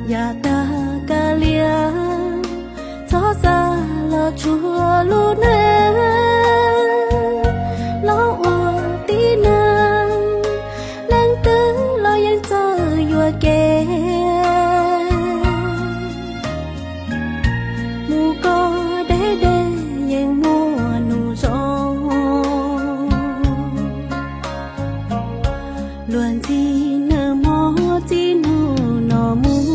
Yav tag kav liam, txhob xav los tsuag lub neej, los ua tib neeg, leej twg los yeej txawj yuam kev. Mus koj deb deb yeej muaj nus zoo. Luag ntxhi nag hmo txij hnub no mus,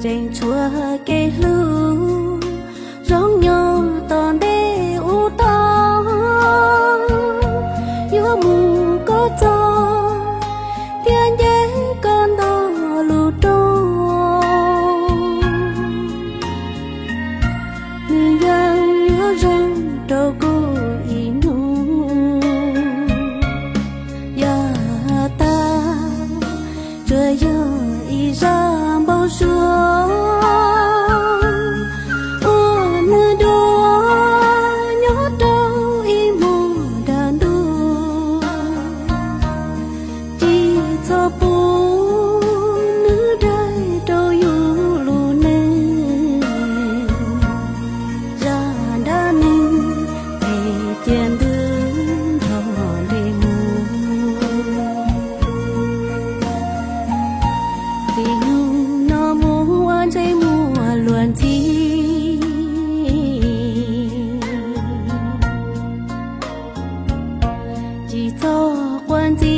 tseem tshuav kev hlub zoo nyob tom ntej ub tod. Yuav mus koj txog thiab nce koj nto lus rau, nws yeej yuav zoo rau kuv ib hnub. Yav tag tsuas yog ib zaj npau suav uas nws dua nyob rau ib hmos dag ntuj. Tsis txhob pub nws daig rau yus lub neej. Zaj dab neeg es cia ntws nrog npe mus. Txij hnub no mus ua ntsej muag luag ntxhi, tsis txhob quaj ntxhi